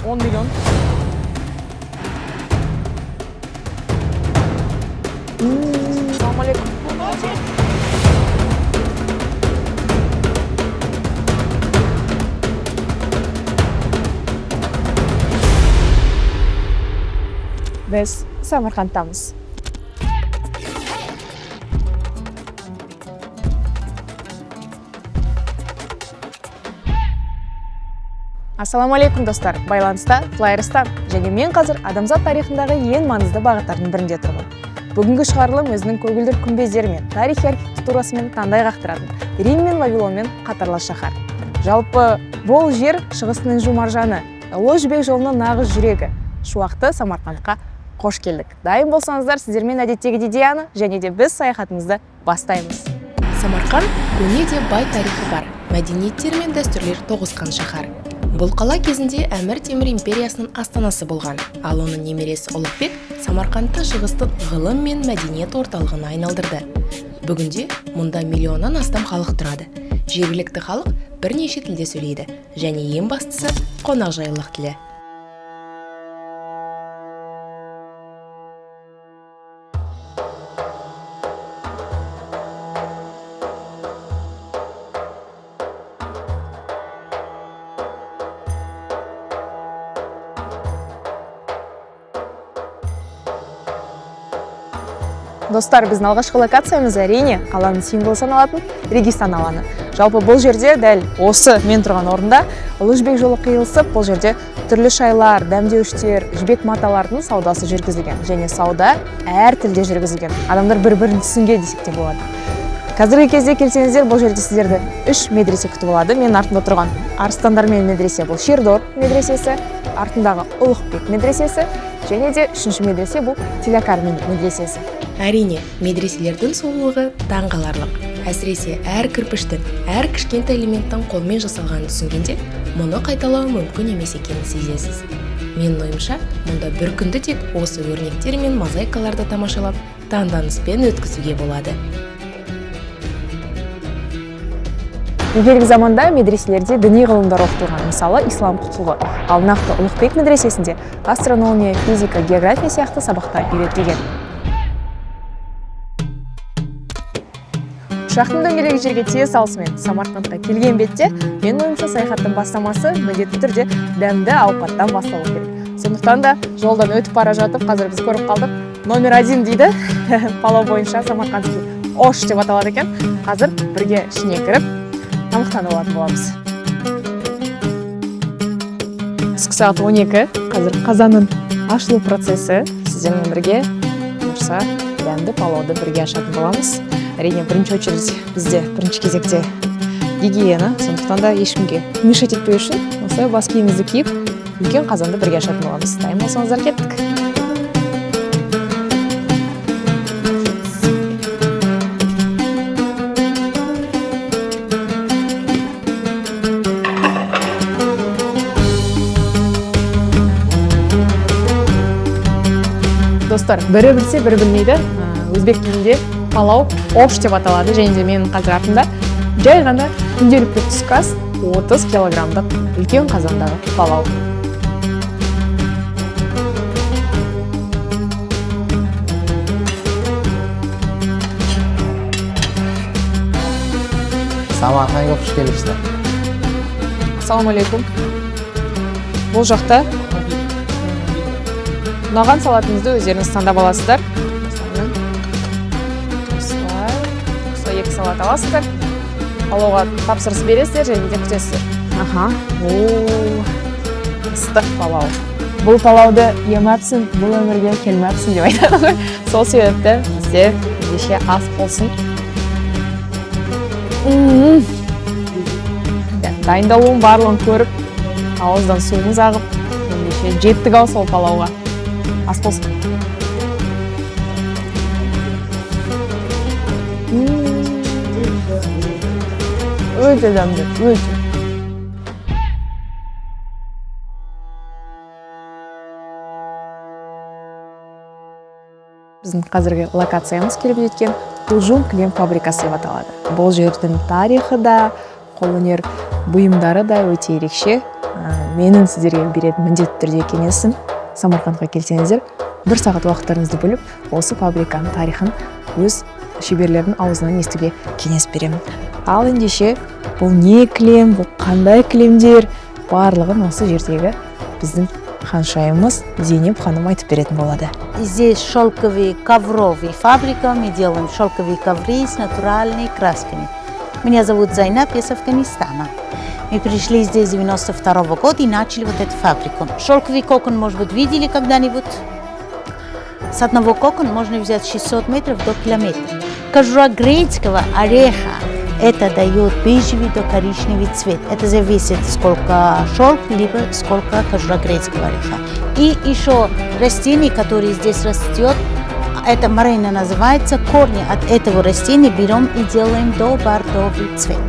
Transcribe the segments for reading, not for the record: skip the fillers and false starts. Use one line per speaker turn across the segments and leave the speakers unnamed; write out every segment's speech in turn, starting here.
10 миллион. Ассалаумағалейкум. Біз Самарқандтамыз. Ассалаумағалейкум, достар! Байланыста Флайерстан және мен қазір адамзат тарихындағы ең маңызды бағыттардың бірінде тұрмын. Бүгінгі шығарылым өзінің көгілдір күмбездерімен, тарихи архитектурасымен таңдай қақтыратын Рим мен Вавилонмен қатарлас шаһар. Жалпы, бұл жер шығыстың інжу маржаны, Ұлы Жібек жолының нағыз жүрегі. Шуақты Самарқандқа қош келдік. Дайын болсаңыздар, сіздермен әдеттегідей Диана, және де біз саяхатымызды бастаймыз.
Самарқан көне де бай тарихы бар, мәдениеттер мен дәстүрлер тоғысқан шаһар. Бұл қала кезінде Әмір Темір империясының астанасы болған, ал оның немересі Ұлықбек Самарқандты шығыстың ғылым мен мәдениет орталығына айналдырды. Бүгінде мұнда миллионнан астам халық тұрады. Жергілікті халық бірнеше тілде сөйлейді және ең бастысы, қонақжайлылық тілі.
Достар, біздің алғашқы локациямыз, әрине, қаланың символы саналатын Регистан алаңы. Жалпы, бұл жерде, дәл осы мен тұрған орында, Ұлы Жібек жолы қиылысып, бұл жерде түрлі шайлар, дәмдеуіштер, жібек маталардың саудасы жүргізілген және сауда әр тілде жүргізілген. Адамдар бір бірін түсінген десек те болады. Қазіргі кезде келсеңіздер, бұл жерде сіздерді үш медресе күтіп алады. Менің артымда тұрған арыстандармен медресе — бұл Шердор медресесі, артындағы Ұлықбек медресесі және де үшінші медресе — бұл Тилякар медресесі.
Әрине, медреселердің сұлулығы таңғаларлық. Әсіресе әр кірпіштің, әр кішкентай элементтің қолмен жасалғанын түсінгенде, мұны қайталау мүмкін емес екенін сезесіз. Менің ойымша, мұнда бір күнді тек осы өрнектер мен мозаикаларды тамашалап, таңданыспен өткізуге болады.
Ежелгі заманда медреселерде діни ғылымдар оқытылған, мысалы, ислам құқығы. Ал нақты Ұлықбек медресесінде астрономия, физика, география сияқты сабақтар үйретілген. Ұшақтың дөңгелегі жерге тие салысымен Самарқандқа келген бетте, менің ойымша, саяхаттың бастамасы міндетті түрде дәмді ауқаттан басталу керек. Сондықтан да жолдан өтіп бара жатып, қазір біз көріп қалдық, номер один дейді палау бойынша, самаркандский ош деп аталады екен. Қазір бірге ішіне кіріп, тамақтанып алатын боламыз. Түскі сағат 12, қазір қазанның ашылу процесі. Сіздермен бірге, бұйырса, дәмді палауды бірге ашатын боламыз. Әрине, бірінші очередь бізде, бірінші кезекте гигиена, сондықтан да ешкімге мешать етпеу үшін осылай бас киімімізді киіп, үлкен қазанды бірге ашатын боламыз. Дайын болсаңыздар, кеттік! Достар, бірі білсе, бірі білмейді. Өзбек тілінде палау ош деп аталады және де менің қазір артымда жай ғана күнделікті түскі ас, 30 килограммдық үлкен қазандағы палау.
Samarqandga xush kelibsizlar.
Ассалаумағалейкум! Бұл жақта ұнаған салатыңызды өздеріңіз таңдап аласыздар. Осылай, осылай, осылай екі салат аласыздар, палауға тапсырыс бересіздер және де күтесіздер. Аха, о, ыстық палау! Бұл палауды емәпсің, бұл өмірге келмепсің деп айтады ғой. Сол себепті бізде ендеше ас болсын. Дайындалуын барлығын көріп, ауыздан суымыз ағып, ендеше жеттік ау сол палауға. Ас болсын! Өте дәмді, өте. Біздің қазіргі локациямыз келіп жеткен Ұжым кілем фабрикасы деп аталады. Бұл жердің тарихы да, қолөнер бұйымдары да өте ерекше. Менің сіздерге беретін міндетті түрде кеңесім: Самарқандқа келсеңіздер, бір сағат уақыттарыңызды бөліп, осы фабриканың тарихын өз шеберлердің аузынан естуге кеңес беремін. Ал ендеше, бұл не кілем, бұл қандай кілемдер, барлығын осы жердегі біздің ханшайымыз Зейнеп ханым айтып беретін болады.
Здесь шелковый ковровый фабрика. Мы делаем шелковые ковры с натуральными красками. Меня зовут Зайнаб, я с Афганистана. Мы пришли здесь с 92 года и начали вот эту фабрику. Шелковый кокон, может быть, видели когда-нибудь? С одного кокона можно взять 600 метров до километра. Кожура грецкого ореха, это дает бежевый до коричневый цвет. Это зависит, сколько шелк, либо сколько кожура грецкого ореха. И еще растение, которое здесь растет, это морена называется, корни от этого растения берем и делаем до бордовый цвет.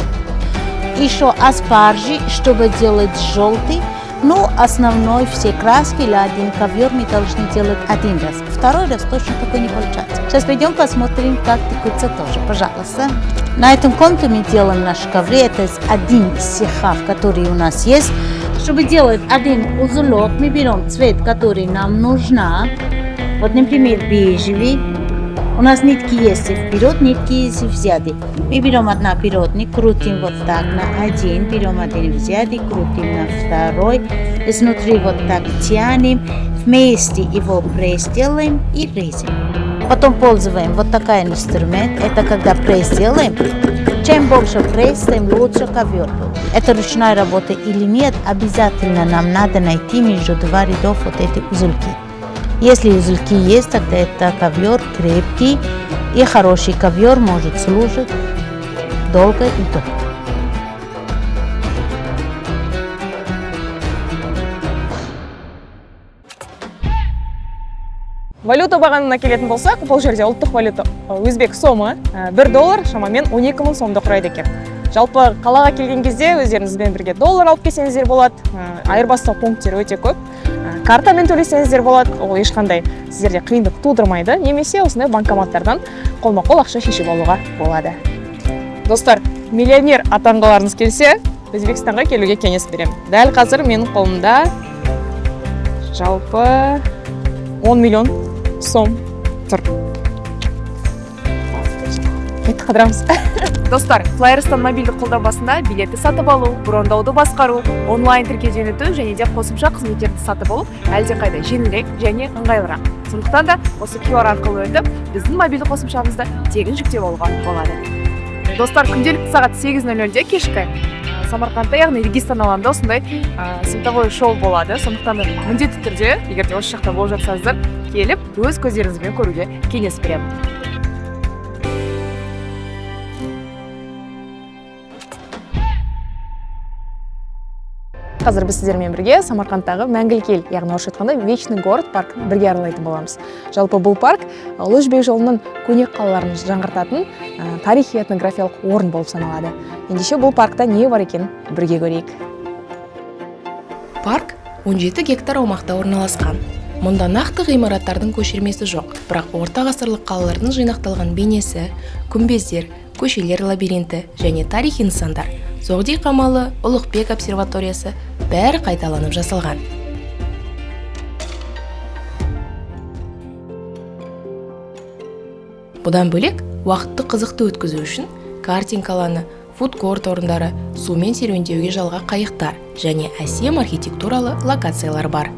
Еще аспаржи, чтобы делать желтый, но основной все краски или один ковер мы должны делать один раз. Второй раз точно такой не получается. Сейчас пойдем посмотрим, как текутся тоже, пожалуйста. На этом комнате мы делаем наши ковры. Это один из цехов, который у нас есть. Чтобы делать один узелок, мы берем цвет, который нам нужна. Вот, например, бежевый. У нас нитки есть и вперед, нитки есть и сзади. Мы берем одна вперед, крутим вот так на один, берем один сзади, крутим на второй. Изнутри вот так тянем, вместе его пресс делаем и режем. Потом пользуем вот такой инструмент. Это когда пресс делаем. Чем больше пресс, тем лучше ковер будет. Это ручная работа или нет, обязательно нам надо найти между два рядов вот эти узелки. Если узелки есть, тогда это ковер крепкий, и хороший ковер может служить долго и долго.
Валюта бағамына келетін болсақ, бұл жерде ұлттық валюта өзбек сомы, 1 доллар шамамен 12 мың сомды құрайды екен. Жалпы, қалаға келген кезде өздеріңізбен бірге доллар алып келсеңіздер болады. Айырбастау пункттері өте көп. Картамен төлесеңіздер болады, ол ешқандай сіздерде қиындық тудырмайды, немесе осындай банкоматтардан қолма-қол ақша шешіп алуға болады. Достар, миллионер атанғыларыңыз келсе, Өзбекстанға келуге кеңес беремін. Дәл қазір менің қолымда жалпы 10 миллион сом тұр. Кеттік, қыдырамыз. Достар, FlyArystan мобильді қолданбасында билетті сатып алу, брондауды басқару, онлайн тіркеуден өту және де қосымша қызметтерді сатып алу әлдеқайда жеңілірек және ыңғайлырақ. Сондықтан да осы QR арқылы өтіп, біздің мобильді қосымшамызды тегін жүктеп алуға болады. Достар, күнделікті сағат 8:00-де кешкі Самарқандта, яғни Регистан алаңында осындай световой шоу болады. Сондықтан да міндетті түрде, егер де осы жақта болып жатсаңыздар, келіп өз көздеріңізбен көруге кеңес беремін. Қазір біз сіздермен бірге Самарқандтағы Мәңгілік ел, яғни орысша айтқанда Вечный город паркін бірге аралайтын боламыз. Жалпы, бұл парк Ұлы Жібек жолының көне қалаларын жаңғыртатын тарихи этнографиялық орын болып саналады. Ендеше, бұл паркта не бар екенін бірге көрейік.
Парк 17 гектар аумақта орналасқан. Мұнда нақты ғимараттардың көшірмесі жоқ, бірақ орта ғасырлық қалалардың жинақталған бейнесі, күмбездер, көшелер лабиринті және тарихи нысандар, Соғди қамалы, Ұлықбек обсерваториясы бәрі қайталанып жасалған. Бұдан бөлек, уақытты қызықты өткізу үшін картинг алаңы, фудкорт орындары, сумен серуендеуге жалға қайықтар және әсем архитектуралы локациялар бар.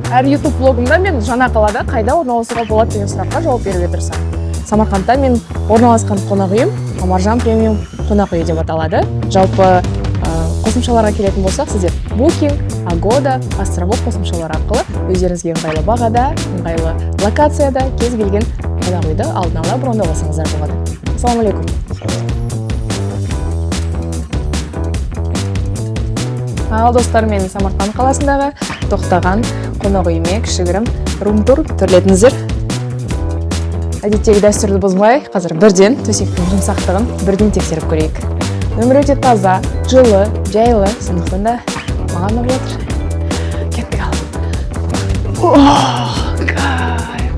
Әр YouTube блогымда мен жаңа қалада қайда орналасуға болады деген сұраққа жауап беруге тырысамын. Самарқандта мен орналасқан қонақ үйім Омаржан премиум қонақ үйі деп аталады. Жалпы, қосымшаларға келетін болсақ, сіздер Booking, Agoda, Островок қосымшалары арқылы өздеріңізге ыңғайлы бағада, ыңғайлы локацияда кез келген қонақ үйді алдын ала брондап алсаңыздар болады. Ассалаумағалейкум! Ал достар, мен Самарқанд қаласындағы тоқтаған қонақ үйіме кішігірім рум-тур төрлетіңіздер. Әдеттегі дәстүрді бұзбай, қазір бірден төсектің жұмсақтығын бірден тексеріп көрейік. Нөмір өте таза, жылы, жайлы, сондықтан да маған ұнап жатыр. Кеттік ал. О, кайф!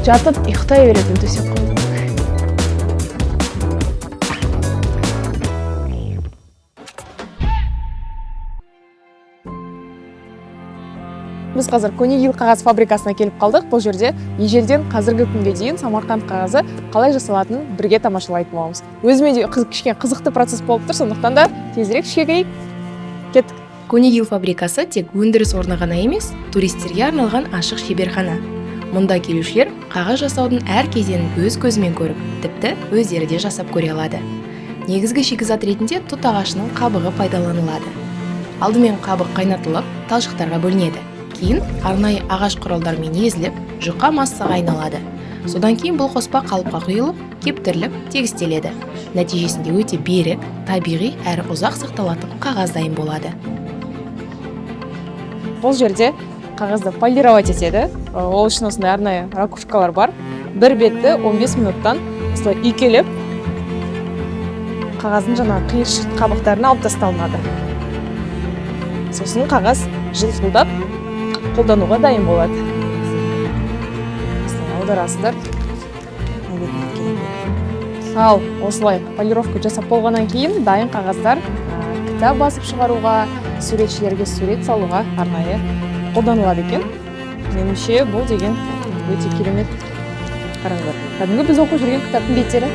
Жатып ұйықтай беретін төсек қой. Біз қазір Көне Ел қағаз фабрикасына келіп қалдық. Бұл жерде ежелден қазіргі күнге дейін Самарқанд қағазы қалай жасалатынын бірге тамашалайтын боламыз. Өзіме де кішкене қызықты процесс болып тұр, сондықтан да тезірек ішке кірейік. Кеттік.
Көне Ел фабрикасы тек өндіріс орны ғана емес, туристерге арналған ашық шеберхана. Мұнда келушілер қағаз жасаудың әр кезеңін өз көзімен көріп, тіпті өздері де жасап көре алады. Негізгі шикізат ретінде тұт ағашының қабығы пайдаланылады. Алдымен қабық қайнатылып, талшықтарға бөлінеді. Кейін арнайы ағаш құралдармен езіліп, жұқа массаға айналады. Содан кейін бұл қоспа қалыпқа құйылып, кептіріліп, тегістеледі. Нәтижесінде өте берік, табиғи әрі ұзақ сақталатын қағаз дайын болады.
Бұл жерде қағазды полировать етеді. Ол үшін осындай арнайы ракушкалар бар. Бір бетті 15 минуттан осылай үйкелеп, қағаздың жаңағы қиыршық қабықтарын алып тасталынады. Сосын қағаз жылтылдап қолдануға дайын болады. Осылай аударасыздар. Мына бетін біткеннен. Ал осылай полировка жасап болғаннан кейін дайын қағаздар кітап басып шығаруға, суретшілерге сурет салуға арнайы қолданылады екен. Меніңше, бұл деген өте керемет. Қараңыздар, кәдімгі біз оқып жүрген кітаптың беттері.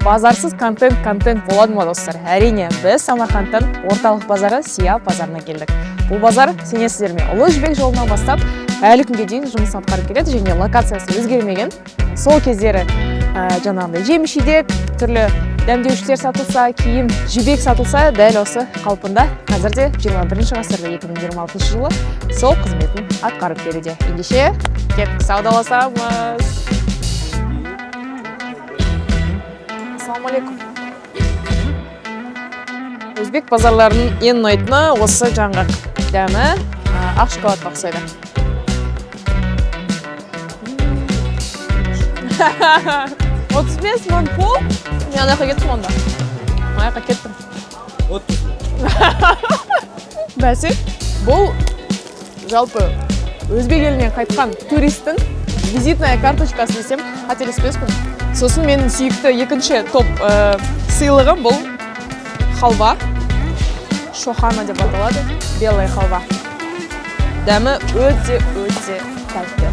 Базарсыз контент контент болады ма, достар? Әрине, біз Самарқандтың орталық базары Сия базарына келдік. Бұл базар, сенесіздер ме, Ұлы Жібек жолынан бастап әлі күнге дейін жұмыс атқарып келеді және локациясы өзгермеген. Сол кездері жаңағындай жеміс жидек, түрлі дәмдеуіштер сатылса, киім, жібек сатылса, дәл осы қалпында қазір де 21 ғасырда 2026 жылы сол қызметін атқарып келуде. Ендеше, кеттік, саудаласамыз. Ассалаумағалейкум. Өзбек базарларының ең ұнайтыны осы жаңғақ. Дәмі ақ шоколадқа ұқсайды. 35 мың пул. Мен ана жаққа кеттім онда. Ана жаққа кеттім. Бәсе, бұл жалпы өзбек елінен қайтқан туристің визитная карточкасы десем қателеспеспін. Сосын менің сүйікті екінші топ сыйлығым бұл халва. Шохана деп аталады. Белая халва. Дәмі өте өте тәтті.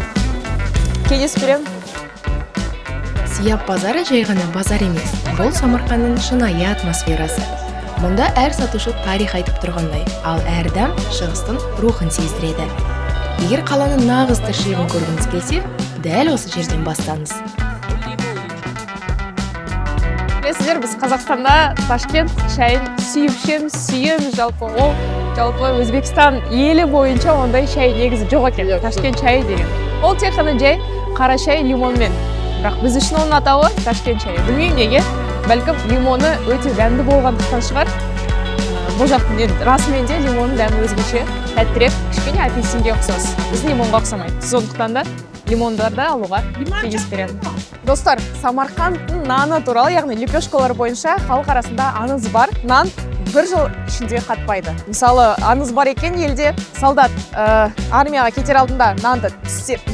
Кеңес беремін.
Сияп базары жай ғана базар емес. Бұл Самарқандның шынайы атмосферасы. Мұнда әр сатушы тарих айтып тұрғандай, ал әр дәм шығыстың рухын сездіреді. Егер қаланың нағыз тіршілігін көргіңіз келсе, дәл осы жерден бастаңыз.
Білесіздер, біз Қазақстанда Ташкент шайын сүйіп ішеміз, сүйеміз жалпы. Ол жалпы Өзбекстан елі бойынша ондай шай негізі жоқ екен. Ташкент шайы деген. Ол тек қана жай қара шай лимонмен. Бірақ біз үшін оның атауы Ташкент шайы. Білмеймін неге, бәлкім лимоны өте дәмді болғандықтан шығар. Бұл жақтың енді расымен де лимонның дәмі өзгеше, тәттірек, кішкене апельсинге ұқсас. Біздің лимонға ұқсамайды. Сондықтан да лимондарды алуға кеңес беремін. Достар, Самарқандтың наны туралы, яғни лепешкалар бойынша халық арасында аңыз бар. Нан бір жыл ішінде қатпайды. Мысалы, аңыз бар екен елде, солдат армияға кетер алдында нанды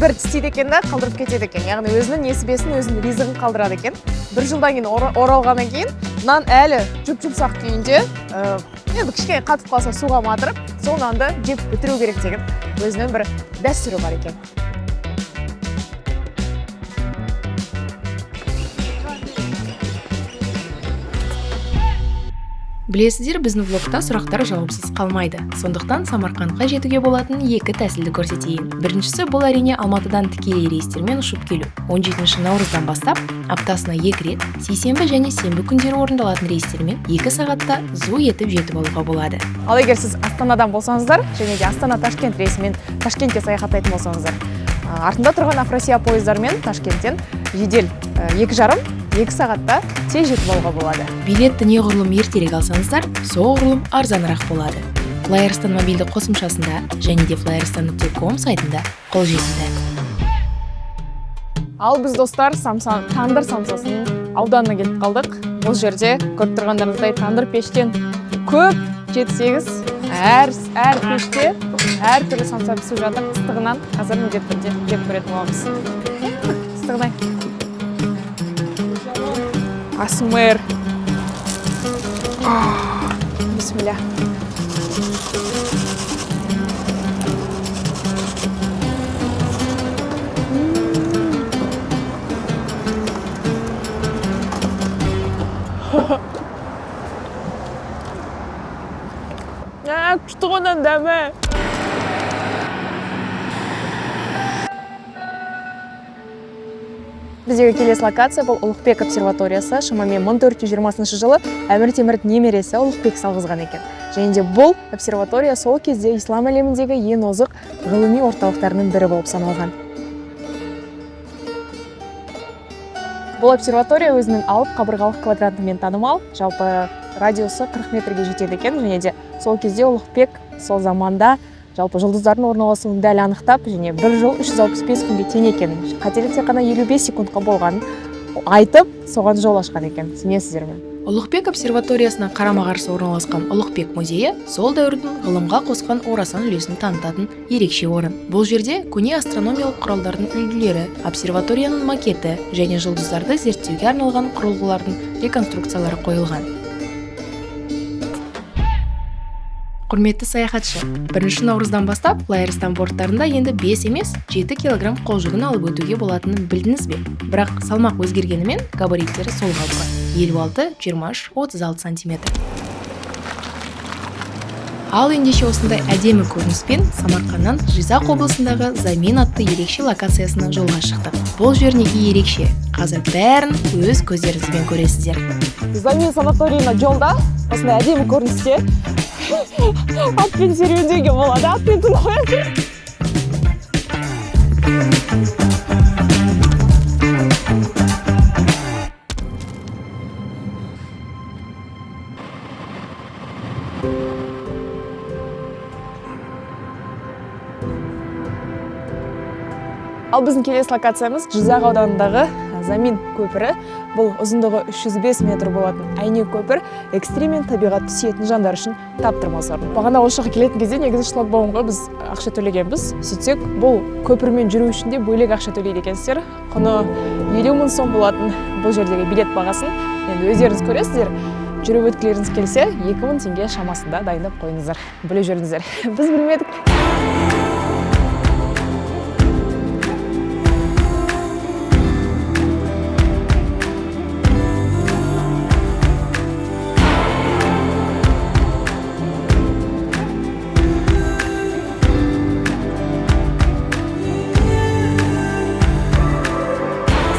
бір тістейді екен да қалдырып кетеді екен. Яғни өзінің несібесін, өзінің ризығын қалдырады екен. Бір жылдан кейін оралғаннан кейін нан әлі жұп-жұмсақ күйінде, енді кішкене қатып қалса суға матырып, сол нанды жеп бітіру керек деген өзінің бір дәстүрі бар екен.
Білесіздер, біздің влогта сұрақтар жауапсыз қалмайды. Сондықтан Самарқандқа жетуге болатын екі тәсілді көрсетейін. Біріншісі бұл әрине Алматыдан тікелей рейстермен ұшып келу. 17 наурыздан бастап аптасына 2 рет, сейсенбі және сенбі күндері орындалатын рейстермен 2 сағатта зу етіп жетіп алуға болады.
Ал егер сіз Астанадан болсаңыздар, және де Астана-Ташкент рейсімен Ташкентке саяхаттайтын болсаңыздар, артында тұрған Афросиаб пойыздарымен Ташкенттен жедел екі жарым, екі сағатта тез жетіп алуға болады.
Билетті неғұрлым ертерек алсаңыздар, соғұрлым арзанырақ болады. FlyArystan мобильді қосымшасында және де FlyArystan нүкте ком сайтында қолжетімді.
Ал біз, достар, тандыр самсасының ауданына келіп қалдық. Бұл жерде көріп тұрғандарыңыздай тандыр пештен көп 7-8 әр пеште әртүрлі самса пісіп жатыр. Ыстығынан қазір міндетті түрде жеп көретін боламыз. Ыстығын ай. АСМР. Бисмилля. Күшті ғой мынаның дәмі. Біздегі келесі локация бұл Ұлықбек обсерваториясы. Шамамен 1420 жылы Әмір Темірдің немересі Ұлықбек салғызған екен. Және де бұл обсерватория сол кезде ислам әлеміндегі ең озық ғылыми орталықтарының бірі болып саналған. Бұл обсерватория өзінің алып қабырғалық квадратымен танымал. Жалпы радиусы 40 метрге жетеді екен. Және де сол кезде Ұлықбек сол заманда жалпы жұлдыздардың орналасуын дәл анықтап, және бір жыл 365 күнге тең екенін, қателік тек қана 55 секундқа болғанын айтып, соған жол ашқан екен. Сенесіздер ме?
Ұлықбек обсерваториясына қарама-қарсы орналасқан Ұлықбек музейі сол дәуірдің ғылымға қосқан орасан үлесін танытатын ерекше орын. Бұл жерде көне астрономиялық құралдардың үлгілері, обсерваторияның макеті және жұлдыздарды зерттеуге арналған құрылғылардың реконструкциялары қойылған. Құрметті саяхатшы, 1 наурыздан бастап FlyArystan борттарында енді 5 емес, 7 килограмм қол жүгін алып өтуге болатынын білдіңіз бе? Бірақ салмақ өзгергенімен габариттері сол қалпы. 56, 23, 36 сантиметр. Ал ендеше осындай әдемі көрініспен Самарқаннан Жизақ облысындағы Замин атты ерекше локациясына жолға шықтық. Бұл жер неге ерекше? Қазір бәрін өз көздеріңізбен көресіздер.
Замин санаторийына жолда осындай әдемі көріністе атпен серуендеуге болады, атпен тынып. Ал біздің келесі локациямыз Жизақ ауданындағы Замин көпірі. Бұл ұзындығы 305 метр болатын әйнек көпір экстрим мен табиғатты сүйетін жандар үшін таптырмас орын. Бағана осы жаққа келетін кезде негізі шлагбаумға біз ақша төлегенбіз. Сөйтсек, бұл көпірмен жүру үшін де бөлек ақша төлейді екенсіздер. Құны 50 000 сом болатын бұл жердегі билет бағасын енді өздеріңіз көресіздер. Жүріп өткілеріңіз келсе, 2000 теңге шамасында дайындап қойыңыздар. Біле жүріңіздер. Біз білмедік.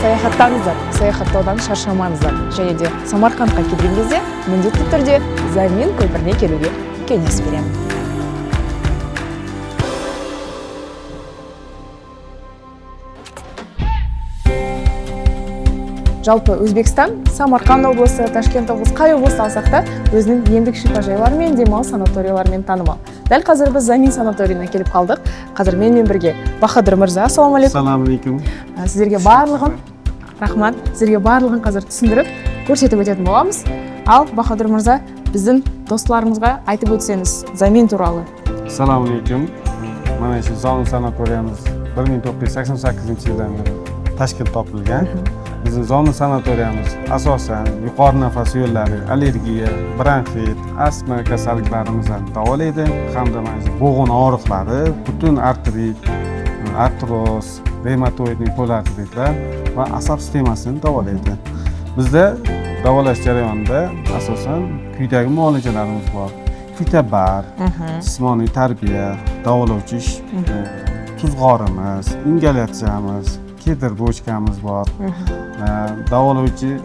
Саяхаттаңыздар, саяхаттаудан шаршамаңыздар. Және де Самарқандқа келген кезде міндетті түрде Замин көпіріне келуге кеңес беремін. Жалпы Өзбекстан, Самарқан облысы, Ташкент облысы, қай облысты алсақ та өзінің емдік шипажайларымен, демалыс санаторияларымен танымал. Дәл қазір біз Замин санаторийіне келіп қалдық. Қазір менімен бірге Бахадыр мырза, ассалаумағалейкум.
Ассалаумағалейкум.
Сіздерге барлығын рахмат, сіздерге барлығын қазір түсіндіріп, көрсетіп өтетін боламыз. Ал Бахадыр мырза, біздің достарымызға айтып өтсеңіз Замин туралы.
Ассалаумағалейкум. Mana shu Замин sanatoriyamiz 1988 yildan beri tashkil topilgan. Bizning Замин sanatoriyamiz asosan yuqori nafas yo'llari, allergiya, bronxit, astma kasalliklarimizni davolaydi hamda mana shu bo'g'in og'riqlari, butun artrit, artroz, revmatoidning poliartritlar va asab sistemasini davolaydi. Bizda davolash jarayonida asosan quyidagi muolajalarimiz bor. Fitabar, jismoniy tarbiya, davolovchi ish, tuzg'orimiz, ingalyatsiyamiz, kedr bochkamiz bor. Davolovchi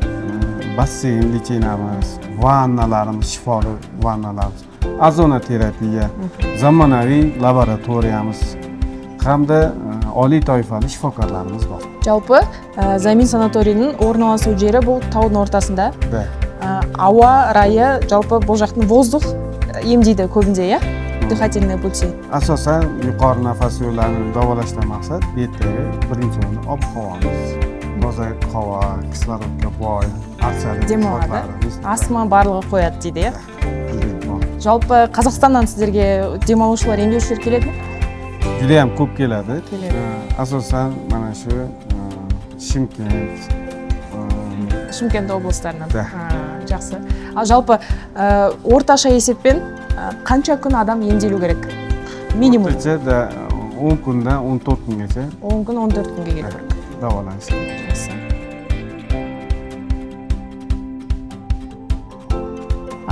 basseyn lichenamiz, vannalarimiz, shifoli vannalarimiz, ozonoterapiya, zamonaviy laboratoriyamiz hamda oliy toifali shifokorlarimiz bor.
Жалпы, Замин санаторийінің орналасу жері бұл таудың ортасында.
Да.
Ауа райы жалпы бұл жақтың воздух емдейді көбінде, иә? Дыхательные пути.
Asosan yuqori nafas yo'llarini davolashdan maqsad bu yerdagi birinchi o'rinda ob-havomiz, toza havo, kislorodga boy, archali
Демалады.
shotlarimiz.
Астма барлығы қояды дейді, иә? Жалпы Қазақстаннан сіздерге демалушылар, емделушілер келеді ме?
Juda ham ko'p keladi.
Keladi.
Asosan mana shu Shimkent,
Шымкент облыстарынан.
Да.
Жақсы. Ал жалпы орташа есеппен қанша күн адам емделу керек? Минимум.
O'rtacha da 10 kundan 14 kungacha
10 күн, 14 күнге кету керек.
Davolanish kerak.
Жақсы.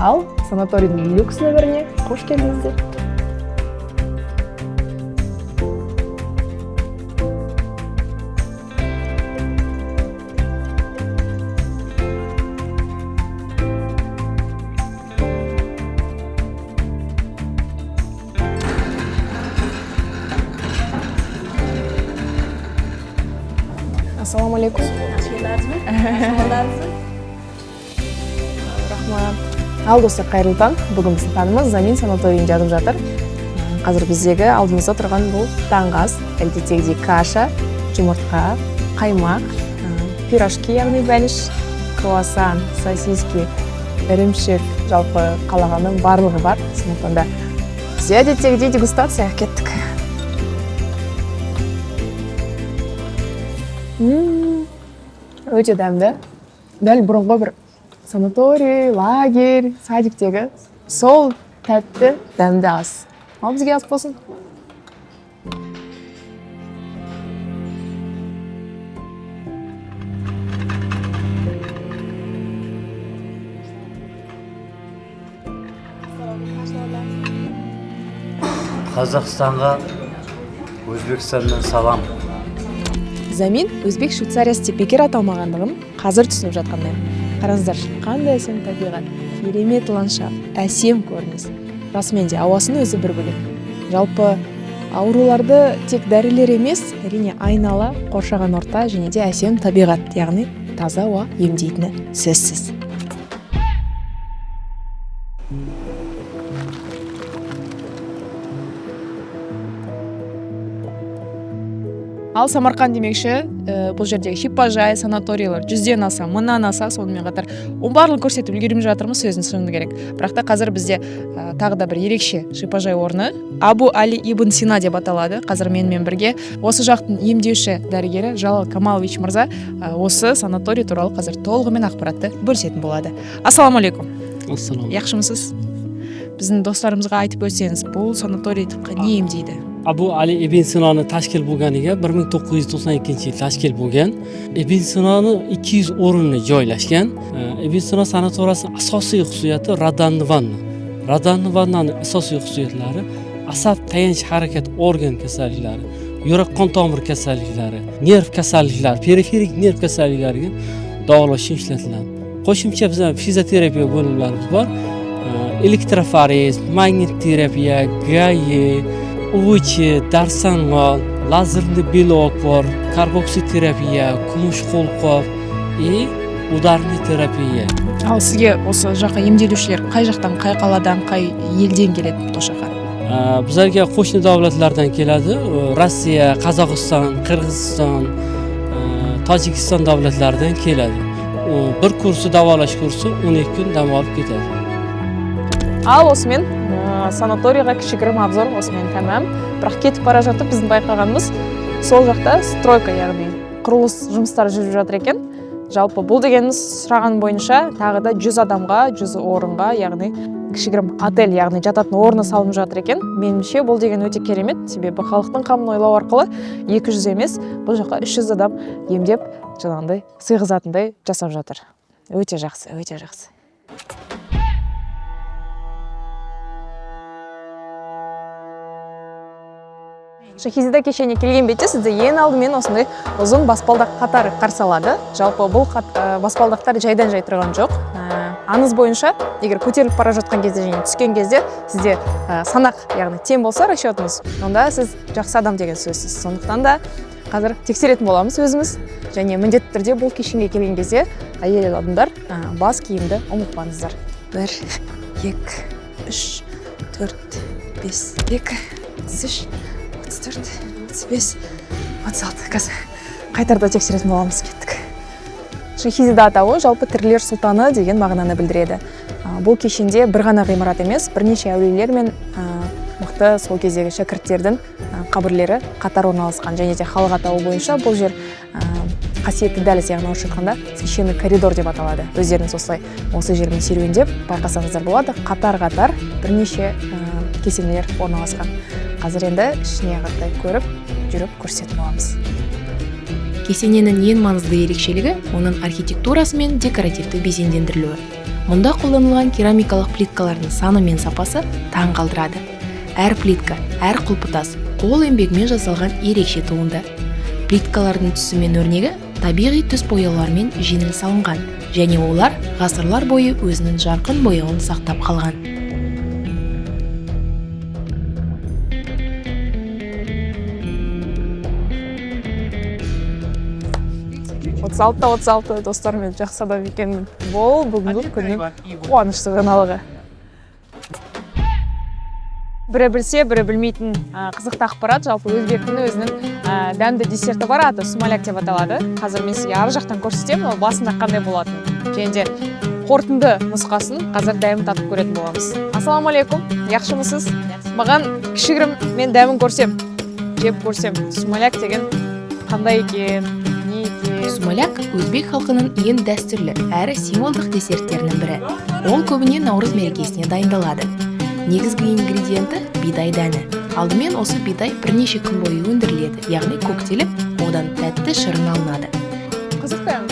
Ал санаторийдің люкс нөміріне қош келдіңіздер. Ассаламу алейкум. Рахмат. Ал достар, қайырлы таң. Бүгін біздің таңымыз Замин санаторийінде атып жатыр. Қазір біздегі алдымызда тұрған бұл таңғы ас, әдеттегідей каша, жұмыртқа, қаймақ, пирожки, яғни бәліш, круассан, сосиски, ірімшік, жалпы қалағанның барлығы бар. Сондықтан да бізде әдеттегідей дегустация, кеттік. Өте дәмді. Дәл бұрынғы бір санаторий, лагерь, садиктегі сол тәтті дәмді ас. Ал бізге ас болсын.
Қазақстанға Өзбекстаннан салам.
Замин өзбек Швейцариясы деп бекер аталмағандығын қазір түсініп жатқандаймын. Қараңыздаршы, қандай әсем табиғат, керемет ландшафт, әсем көрініс. Расымен де ауасының өзі бір бөлек. Жалпы ауруларды тек дәрілер емес, әрине айнала, қоршаған орта және де әсем табиғат, яғни таза ауа емдейтіні сөзсіз. Ал Самарқан демекші, бұл жердегі шипажай, санаторийлер 100-ден аса, 1000-нан аса, сонымен қатар оның барлығын көрсетіп үлгермей жатырмыз, сөздің шыны керек. Бірақ та қазір бізде тағы да бір ерекше шипажай орны Абу Али ибн Сина деп аталады. Қазір менімен бірге осы жақтың емдеуші дәрігері Жалал Камалович мырза осы санаторий туралы қазір толығымен ақпаратты бөлісетін болады. Ассаламу алейкум.
Ассаламу.
Яқшымысыз? Біздің достарымызға айтып өтсеңіз, бұл санаторий не емдейді?
Abu Ali ibn Sinoni tashkil bo'lganiga bir ming to'qqiz yuz to'qson ikkinchi yil tashkil bo'lgan. Ibn Sinoni 200 o'rinli joylashgan. Ibn Sino sanatoriyasining asosiy xususiyati Radanni vanna. Radanni vannani asosiy xususiyatlari asab tayanch harakat organ kasalliklari, yurak qon tomir kasalliklari, nerv kasalliklari, periferik nerv kasalliklariga davolash uchun ishlatiladi. Qo'shimcha bizning fizioterapiya bo'limlarimiz bor. Elektroforez, magnit terapiya, GAE, UVC, darsanmol, lazerli belok bor, karboksiterapiya, kumush qo'lqop и ударный terapiya.
Ал сізге осы жаққа емделушілер қай жақтан, қай қаладан, қай елден келеді бұл жаққа?
Bizlarga qo'shni davlatlardan keladi. Rossiya, Qozog'iston, Qirg'iziston, Tojikiston davlatlaridan keladi. Bir kursi davolash kursi 12 kun dam olib ketadi.
Ал осымен санаторийға кішігірім обзор осымен тәмам. Бірақ кетіп бара жатып біздің байқағанымыз сол жақта стройка, яғни құрылыс жұмыстары жүріп жатыр екен. Жалпы бұл дегеніміз сұраған бойынша тағы да 100 адамға, 100 орынға, яғни кішігірім отель, яғни жататын орны салынып жатыр екен. Меніңше бұл деген өте керемет, себебі халықтың қамын ойлау арқылы 200 емес, бұл жаққа 300 адам емдеп, жаңағындай сыйғызатындай жасап жатыр. Өте жақсы, өте жақсы. Шахизада кешеніне келген бетте сізді ең алдымен осындай ұзын баспалдақ қатары қарсы алады. Жалпы бұл баспалдақтар жайдан жай тұрған жоқ. Аңыз бойынша, егер көтеріліп бара жатқан кезде және түскен кезде сізде санақ, яғни тең болса расчетыңыз, онда сіз жақсы адам деген сөзсіз. Сондықтан да қазір тексеретін боламыз өзіміз. Және міндетті түрде бұл кешенге келген кезде әйел адамдар бас киімді ұмытпаңыздар. 1, 2, 3, 4, 5, 2, 3, 34, 35, 36. Қазір қайтарда тексеретін боламыз, кеттік. Шахизада атауы жалпы тірілер сұлтаны деген мағынаны білдіреді. Бұл кешенде бір ғана ғимарат емес, бірнеше әулиелер мен мықты сол кездегі шәкірттердің қабірлері қатар орналасқан. Және де халық атауы бойынша бұл жер қасиетті дәліз, яғни орысша айтқанда священный коридор деп аталады. Өздеріңіз осылай осы жермен серуендеп байқасаңыздар болады, қатар-қатар бірнеше кесенелер орналасқан. Қазір енді ішіне қаратай көріп, жүріп көрсететін боламыз.
Кесененің ең маңызды ерекшелігі оның архитектурасы мен декоративті безендірілуі. Мұнда қолданылған керамикалық плиткалардың саны мен сапасы таң қалдырады. Әр плитка, әр құлпытас қол еңбегімен жасалған ерекше туынды. Плиткалардың түсі мен өрнегі табиғи түс бояуларымен жеңіл салынған және олар ғасырлар бойы өзінің жарқын бояуын сақтап қалған.
36-36 достар, мен жақсы адам екенмін. Бұл бүгінгі күннің қуанышты жаңалығы. Бірі білсе, бірі білмейтін қызықты ақпарат. Жалпы өзбектің өзінің дәмді десерті бар, аты сумаляк деп аталады. Қазір мен сізге ар жақтан көрсетемін, ол басында қандай болатынын. Және де қорытынды нұсқасын қазір дәмін татып көретін боламыз. Ассалаумағалейкум, яқшымысыз? Маған кішігірім мен дәмін көрсем, жеп көрсем, сумаляк деген қандай екен?
Сумаляк өзбек халқының ең дәстүрлі әрі символдық десерттерінің бірі. Ол көбіне наурыз мерекесіне дайындалады. Негізгі ингредиенті бидай дәні. Алдымен осы бидай бірнеше күн бойы өндіріледі, яғни көктеліп, одан тәтті шырын алынады.
Қызық дәм.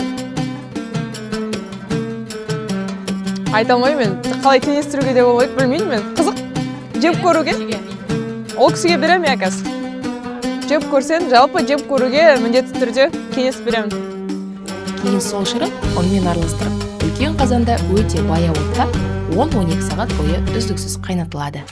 Айта алмаймын мен, қалай теңестіруге де болмайды, білмеймін мен. Қызық, жеп көруге. Ол кісіге беремін я қазір. Жеп көрсең, жалпы жеп көруге міндетті түрде кеңес беремін.
Кейін сол шырын ұнмен араластырып, үлкен қазанда өте баяу отта 10-12 сағат бойы үздіксіз қайнатылады.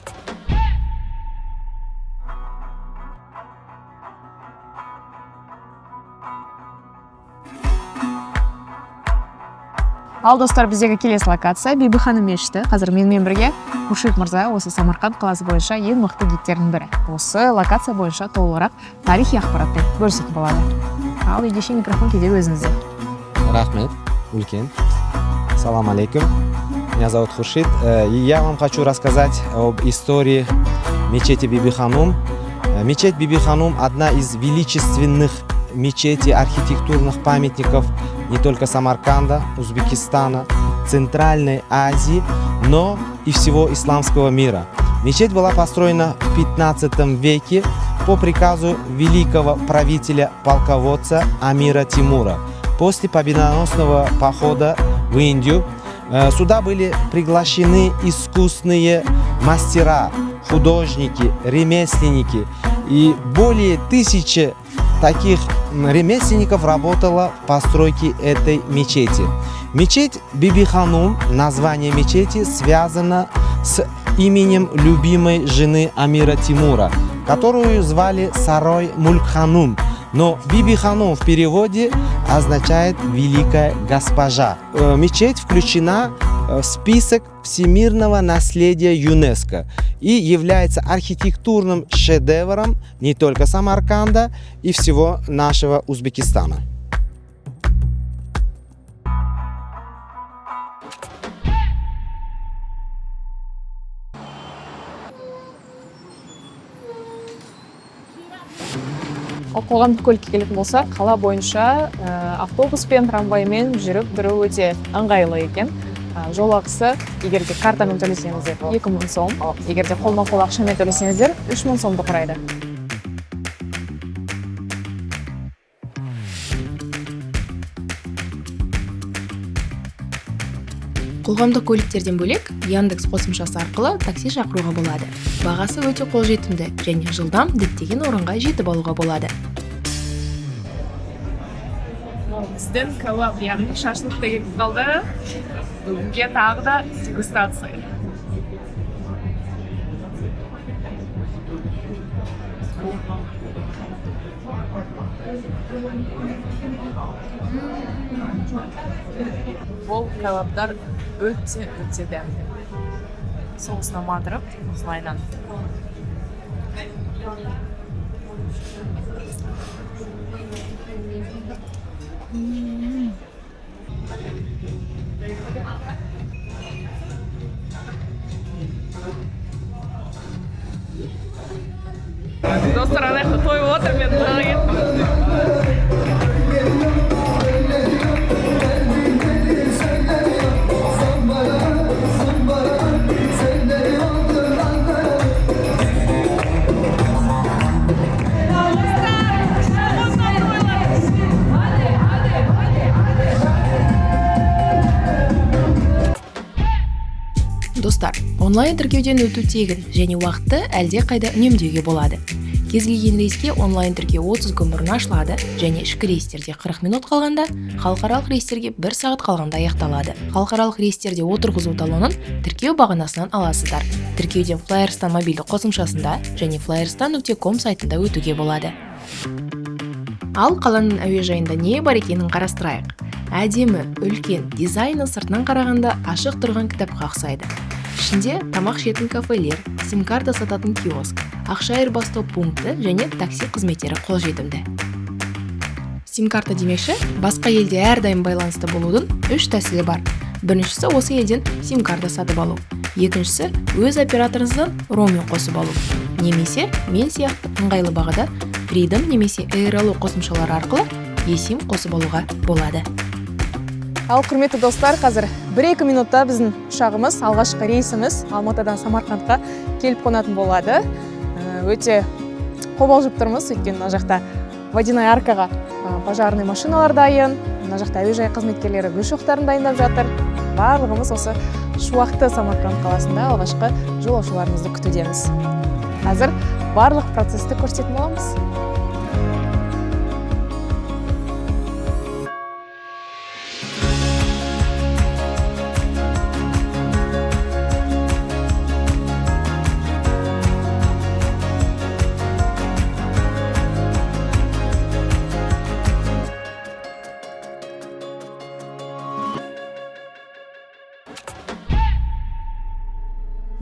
Ал достар, біздегі келесі локация Бибі-ханым мешіті. Қазір менімен бірге Хуршид мырза, осы Самарқанд қаласы бойынша ең мықты гидтердің бірі. Осы локация бойынша толығырақ тарихи ақпаратпен бөлісетін болады. Ал ендеше микрофон кейде өзіңізде.
Рахмет, үлкен. Салам алейкум. Меня зовут Хуршид. И я вам хочу рассказать об истории мечети Биби-Ханум. Мечеть Биби-Ханум одна из величественных мечетей, архитектурных памятников не только Самарканда, Узбекистана, Центральной Азии, но и всего исламского мира. Мечеть была построена в 15 веке по приказу великого правителя-полководца Амира Тимура. После победоносного похода в Индию сюда были приглашены искусные мастера, художники, ремесленники. И более 1000 таких ремесленников работало в постройке этой мечети. Мечеть Биби-Ханум, название мечети, связано с именем любимой жены Амира Тимура, которую звали Сарой Мулькханум. Но Биби-Ханум в переводе означает «великая госпожа». Мечеть включена в список всемирного наследия ЮНЕСКО и является архитектурным шедевром не только Самарканда и всего нашего Узбекистана.
Ал қоғамдық көлікке келетін болсақ, қала бойынша автобуспен, трамваймен жүріп тұру өте ыңғайлы екен. Жол ақысы, егер де картамен төлесеңіздер 2000 сом, егер де қолма-қол ақшамен төлесеңіздер 3000 сомды құрайды.
Қоғамдық көліктерден бөлек, Яндекс қосымшасы арқылы такси шақыруға болады. Бағасы өте қолжетімді және жылдам діттеген орынға жетіп алуға болады.
Біздің кәуап, яғни шашлық та келіп қалды. Бүгінге тағы да дегустация. Бұл кәуаптар өте-өте дәмді. Соусына батырып, осылайынан.
Достар, онлайн тіркеуден өту тегін және уақытты әлде қайда үнемдеуге болады. Кез келген рейске онлайн тіркеу 30 күн бұрын ашылады және ішкі рейстерде 40 минут қалғанда, халықаралық рейстерге 1 сағат қалғанда аяқталады. Халықаралық рейстерде отырғызу талонын тіркеу бағанасынан аласыздар. Тіркеуден FlyArystan мобильді қосымшасында және flyarstan.com сайтында өтуге болады. Ал қаланың әуежайында не бар екенін қарастырайық. Әдемі, үлкен, дизайны сыртынан қарағанда ашық тұрған кітапқа ұқсайды. Ішінде тамақ ішетін кафелер, сим-карта сататын киоск, ақша айырбастау пункті және такси қызметтері қолжетімді. Сим-карта демекші, басқа елде әрдайым байланыста болудың үш тәсілі бар. Біріншісі — осы елден сим-карта сатып алу. Екіншісі — өз операторыңыздан роуминг қосып алу. Немесе мен сияқты ыңғайлы бағада Freedom немесе Airalo қосымшалары арқылы eSIM қосып алуға болады.
Ал, құрметті достар, қазір 1-2 минутта біздің ұшағымыз, алғашқы рейсіміз Алматыдан Самарқандқа келіп қонатын болады. Өте қобалжып тұрмыз, өйткені мына жақта водяной аркаға пожарный машиналар дайын, мына жақта әуежай қызметкерлері гүл шоқтарын дайындап жатыр. Барлығымыз осы шуақты Самарқанд қаласында алғашқы жолаушыларымызды күтудеміз. Қазір барлық процесті көрсететін боламыз.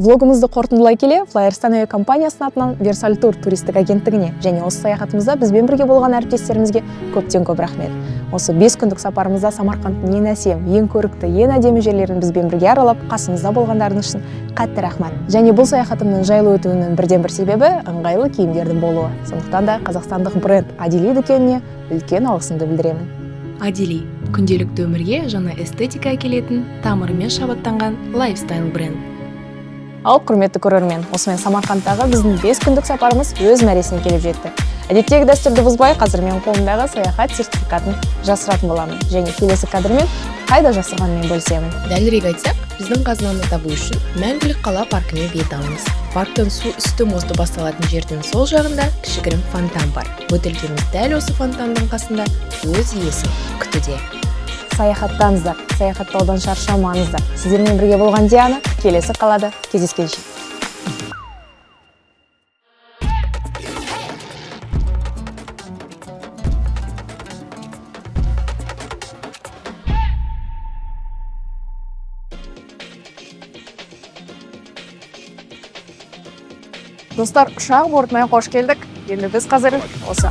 Влогымызды қорытындылай келе, FlyArystan әуе компаниясының атынан Версаль Тур туристік агенттігіне және осы саяхатымызда бізбен бірге болған әріптестерімізге көптен көп рахмет. Осы 5 күндік сапарымызда Самарқандтың ең әсем, ең көрікті, ең әдемі жерлерін бізбен бірге аралап, қасымызда болғандарыңыз үшін қатты рахмет. Және бұл саяхатымның жайлы өтуінің бірден бір себебі ыңғайлы киімдердің болуы. Сондықтан да қазақстандық бренд Адили дүкеніне үлкен алғысымды білдіремін.
Адили күнделікті өмірге жаңа эстетика әкелетін, тамырымен шабыттанған лайфстайл бренд.
Ал, құрметті көрермен, осымен Самарқандтағы біздің 5 күндік сапарымыз өз мәресіне келіп жетті. Әдеттегі дәстүрді бұзбай, қазір мен қолымдағы саяхат сертификатын жасыратын боламын. Және келесі кадрмен қайда жасырғанымен бөлісемін.
Дәлірек айтсақ, біздің қазынаны табу үшін Мәңгілік қала паркіне бет алыңыз. Парктың су үсті мосты басталатын жердің сол жағында кішігірім фонтан бар. Бөтелкеміз дәл осы фонтанның қасында өз иесін күтуде.
Саяхаттаңыздар, саяхаттаудан шаршамаңыздар. Сіздермен бірге болған Диана, келесі қалада кездескенше. Достар, ұшақ бортына қош келдік. Енді біз қазір осы